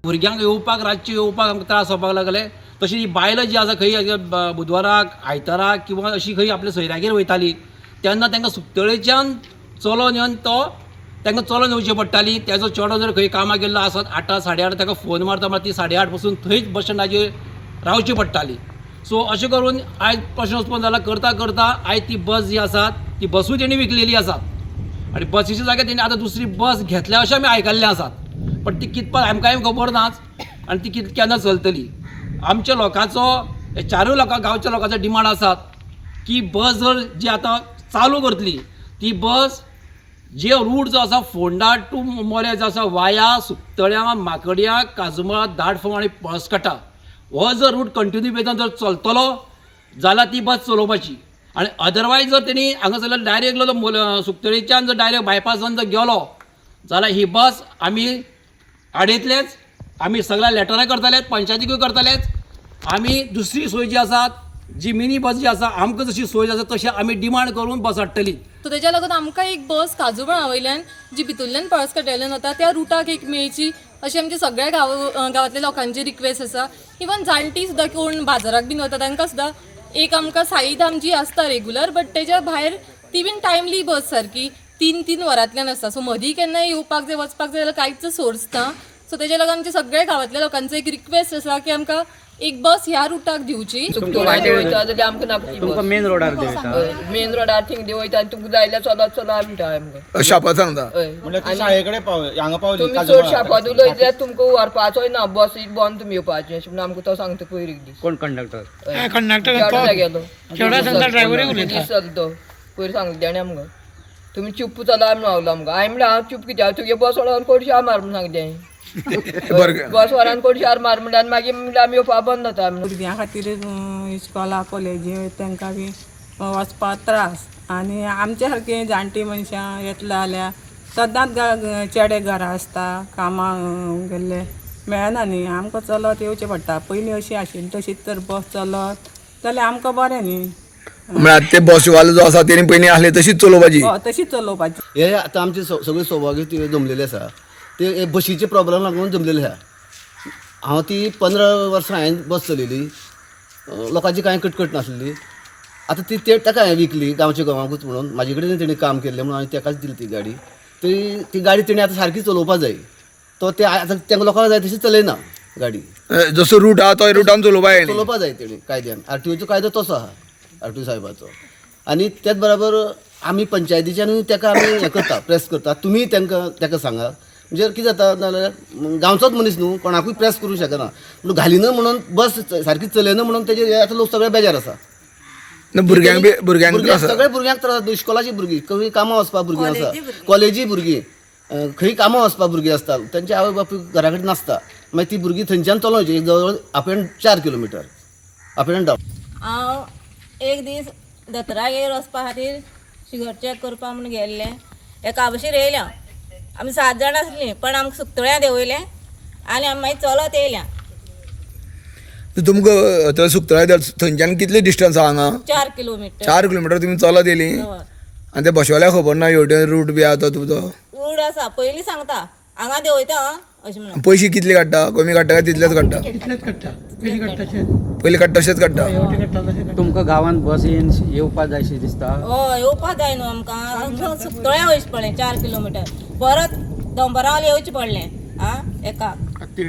भुरग्यांक येवपाक रातचें येवपाक आमकां त्रास जावपाक लागले. तशी ही बायलां जी आसा खंय बुधवाराक आयताराक किंवा अशी खंय आपल्या सोयऱ्यागेर वयताली तेन्ना तांकां सुकतळेच्यान चलोन येवन तो तांकां चलोन येवचें पडटाली. तेजो चेडो जर खंय कामाक गेल्लो आसत 8 8:30 ताका फोन मारता मात ती 8:30 पासून थंयच बस स्टँडाचेर रावची पडटाली. सो अशें करून आयज प्रश्न उत्पन्न जाला करता करता आयज ती बस जी आसा ती बसूय तेणी विकलेली आसात आनी बसीच्या जाग्यार तेणी आतां दुसरी बस घेतल्या अशें आमी आयकल्लें आसात, पण ती कितपत आमकांय खबर नाच आनी ती कित केन्ना चलतली. आमच्या लोकांचो चारूय लोकां गांवच्या लोकांचो डिमांड आसात की बस जर जी आतां चालू करतली ती बस जे रूट जो आसा फोंडा टू मोऱ्या जो आसा वाया सुकतळ्या माकडया काजुमळा दाटफोम आनी पळसकटा हो जर रूट कंटिन्यू बेजान जर चलतलो जाल्यार ती बस चलोवपाची आनी अदरवायज जर तेणी हांगासरल्यान डायरेक्ट सुकतळीच्यान जर डायरेक्ट बायपासान जर गेलो जाल्यार ही बस आमी आडयतलेच. आमी सगळ्या लेटरां करतलेच, पंचायतीकूय करतलेच. आमी दुसरी सोय जी आसा जी मिनी बस जी आसा आमकां जशी सोय आसा तशी आमी डिमांड करून बस हाडटली. सो तेज्या लागून आमकां एक बस काजूमळा वयल्यान जी भितूरल्यान पळसकट्याल्यान वता त्या रुटाक एक मेळची अशी आमची सगळ्या गांवांतल्या लोकांची रिक्वेस्ट आसा. इवन जाणटी सुद्दां कोण बाजाराक बीन वता तांकां सुद्दां एक आमकां साईधाम जी आसता रेगुलर बट तेज्या भायर ती बीन टायमली बस सारकी 3-3 वरांतल्यान आसता. सो मदीं केन्नाय येवपाक जाय वचपाक जाय जाल्यार कांयच सोर्स ना. सो तेज्या लागून आमच्या सगळ्या गांवांतल्या लोकांचो एक रिक्वेस्ट आसा की आमकां एक बस ह्या रुटाक दिवची. तुमकां मेन रोडार देंवयता, मेन रोडार थिंग देंवयता आनी तुमकां जाय जाल्यार चलत चला म्हणटा आमकां. शापा सांगता हय, शाळेकडे पाव हांगा पावली तुमी चड शापाद उलयत जाल्यार तुमकां व्हरपाचोय ना, बस बंद तुमी येवपाचें अशें म्हणून आमकां तो सांगता पयर एक दीस. कोण कंडक्टर? कंडक्टर गेलो चेडो तो पयर सांगलें तेणें आमकां तुमी चुप चला म्हणून रावलो आमकां. हांवें म्हणलें हांव चूप कित्याक, तुगे बस व्हरोन कोडशार मार म्हणून सांगलें. बस व्हरोन कोडशार मार म्हणल्यार आनी मागीर म्हणल्यार आमी येवपा बंद जाता. भुरग्यां खातीर इस्कॉला कॉलेजी तांकां बी वचपाक त्रास आनी आमच्या सारकी जाणटी मनशां येतले जाल्यार सदांच चेडे घरा आसता कामाक गेल्ले मेळना न्ही, आमकां चलत येवचें पडटा. पयलीं अशी आशिल्ली तशीच तर बस चलत जाल्यार आमकां बरें न्ही. म्हळ्यार ते बसवालो जो आसा तेणी पयलीं आसले तशीच चलोवपाची. हय तशीच चलोवपाची. हे आतां आमचे सगळे सौभाग्य जमलेले आसा ते बशीचे प्रॉब्लम लागून जमलेले आसा. हांव ती 15 वर्सां हांवें बस चलयली, लोकांची कांय कटकट नासली. आतां ती ते ताका हांवें विकली गांवच्या गांवाकूच म्हणून म्हाजे कडेन तेणी काम केल्लें म्हणून हांवें ताकाच दिली ती गाडी. ती ती गाडी तेणी आतां सारकी चलोवपा जाय. तो ते आतां तांकां लोकांक जाय तशी चलयना गाडी. जसो रूट आहा तो रुटान चलोवपा जाय. चलोवपा जाय तेणी कायद्यान. आरटीओचो कायदो तसो आहा, आरटीओ साहेबाचो. आनी त्याच बराबर आमी पंचायतीच्यानूय ताका आमी हें करता, प्रेस करता. तुमी तांकां ताका सांगा म्हणजे कितें जाता नाजाल्यार गांवचोच मनीस न्हू, कोणाकूय प्रेस करूंक शकना. पूण घालिना म्हणून बस सारकी चलयना म्हणून तेजेर आतां लोक सगळे बेजार आसा. भुरग्यांक बी भुरग्यांक त्रास सगळे भुरग्यांक त्रास. इस्कॉलाची भुरगीं खंय कामां वचपा भुरगीं आसा, कॉलेजी भुरगीं खंय कामां वचपा भुरगीं आसता, तेंचे आवय बापूय घरा कडेन नासता. मागीर ती भुरगीं थंयच्यान चलोवची जवळ up and 4 kilometre up and down. हांव एक दीस दोतोरागेर वचपा खातीर शुगर चॅक करपा म्हूण गेल्लें. एका बशीर येयल्या आमी 7 जाणां आसलीं, पण आमकां सुकतळ्यां देंवयलें आनी आमी मागीर चलत येयल्या. तुमकां थंय सुकतळ्या थंयच्यान कितले डिस्टन्स आहा हांगा? 4 किलोमिटर. 4 किलोमिटर तुमी चलत येयली आनी ते बसवाल्याक खबर ना हेवटेन रूट बी आहा तो तुमचो? रूट आसा, पयलीं सांगता हांगा देंवयता अशें म्हणून. पयशे कितले काडटा? कमी काडटा काय तितलेच काडटा? पयलीं काडटा तशेंच काडटा. तुमकां गांवांत बस येवपा जाय अशें दिसता? हय येवपा जाय न्हू आमकां. सुकतळ्यां वयचें पडलें 4 किलोमिटर, परत दोंबरावले येवचें पडलें. आं एका